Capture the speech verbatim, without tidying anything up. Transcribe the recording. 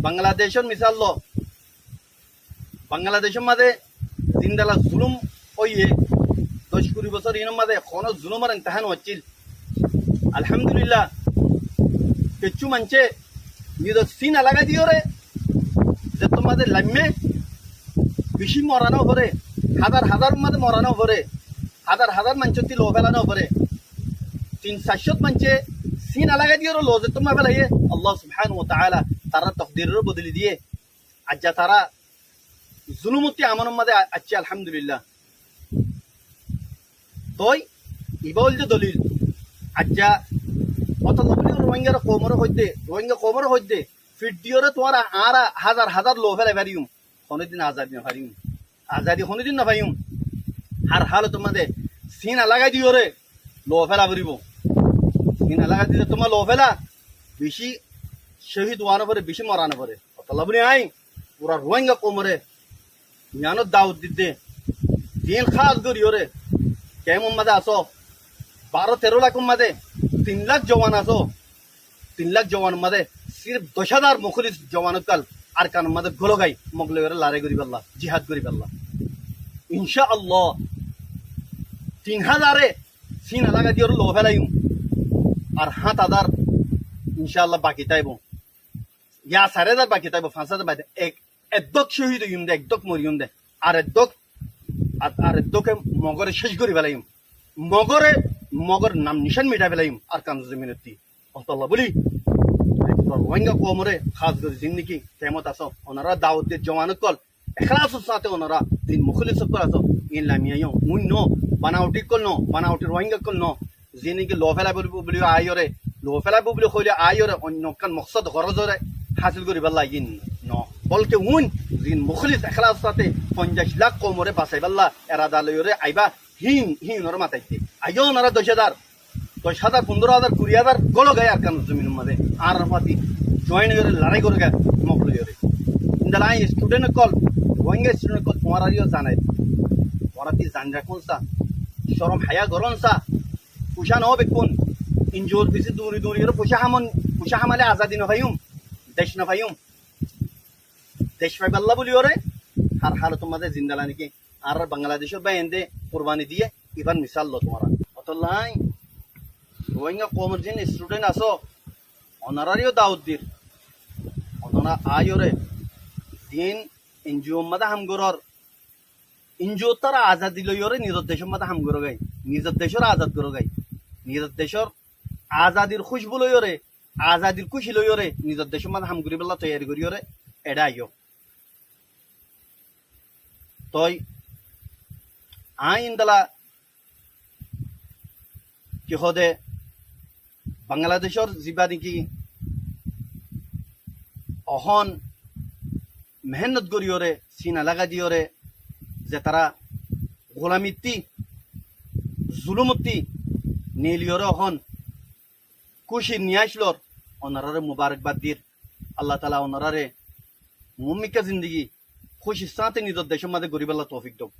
Bangladecór misal lo, Bangladecór mazé zendilla zulum óiye, doc kuri bosór inor mazé honó zulumor intehá no accíl. Alhamdulillah, kessú maincé nizor sin alagai diyoré, zettór mazé laimmé, bicí mora no foré, házar házar mazé mora no foré, házar házar maincótti lofela no foré. Tin sair cót maincé sin alagai diyoré lo zettór mazé felaiye, Allah subhanahu wa ta'ala tarár tokdiroré bodoli diyé. Aijja tará zulumottí amonor mazé a-, aiccé, alhamdulillah. Toi ibá óilde dolil. Aijja ótolla buli Rohingya koumoré hoiddé, Rohingya koumoré hoiddé, fith diyoré tuáñra añára házar házar lofela fariyum, honódin azadi no fariyum. Azadi honódin no fariyum. Har halotor mazé sin alagai diyoré lofela foribó. Sin alagai dile tuáñra lofela, bicí cóhid ówa no foré, bicí mora no foré. Ótolla buli añí fura Rohingya koumoré yián or dawot didde, ziín hás goríyoré kemor mazé asó, baró teró lakór mazé tin lak zuwan asó, tin lak zuwanor mazé sirif doc házar mukhlis zuwan ókkol Arkanor mazé gólogói, Mog loiyoré larái goríbolla, jihad goríbolla. Insha Allah, tin házare sin alagai diyoré lofelaiyum, ar háñt házar insha Allah baki táibo. Ya sair házar baki táibo, fañs házar baki táibo. Ek, ek dók cóhid óiyum de, ek dók moriyum de. Ar ek dók, ar, ar ek dóke Mogoré céc gorí felaiyum. Mogoré, Mogor nam nicán miçái felaiyum Arkanor zominottí. Ótolla buli Rohingya koumoré hás gorí zindigi kemot asó, onorá dawot diyé zuwan ókkol, ekhlasor sáñte onorá zin mukhlis ókkol asó, iín lami aiyó, uin no, banawati ókkol no, banawati Rohingya ókkol no, ziín niki lofela buli, buli aiyóre, lofela buli hoilé aiyóre oinno ekkán moksod gorozoré hásil goríbolla aiyín no. Bolke uin zin mukhlis ekhlasor sáñte fonjaic lak koumoré basaibólla erada loiyoré aibá, híin, híinoré mataidde. Aiyó onorá doc házar, doc házar, fundoro házar, kuri házar gólogói Arkanor zominor mazé añárar fúañti join óiyoré larái gorógoi Mog loiyoré. Endilla añí student ókkol, Rohingya student ókkol, tuáñraré yó zanai, tuáñra ki zani rakón sá, corom háya gorón sá, fucá no bekkún, N G O r fisé duñri duñriyoré fucá hamon, fucá hamailé azadi no faiyum, dec no faiyum. Dec faibolla buliyoré har halotor mazé zendilla niki añárar Bangladecór báiyainde kurbani diyé, ibár misal lo tuáñra. Ótolla añí Rohingya koumor ziín student asó, onoráre yó dawot dir, onorá aiyóre ziín N G O r mazé ham gorór, N G O r tara azadi loiyoré nizor decór mazé ham gorógoi, nizor decór azad gorógoi, nizor decór azadir kúcbu loiyoré, azadir kúci loiyoré nizor decór mazé ham goríbolla toiyari goríyoré eçé aiyó. Toi añí endilla ki hoó de, Bangladecór zibá niki ehón mehénnot goríyoré, sin alagai diyoré, ze tará gulamittí, zulumottí neeliyoré ehón kúci niyaic lor, onoráre mubarakbad dir. Allah taala onoráre muúmikka zindigi kúcir sáñte nizor decór mazé goríbolla toufik douk.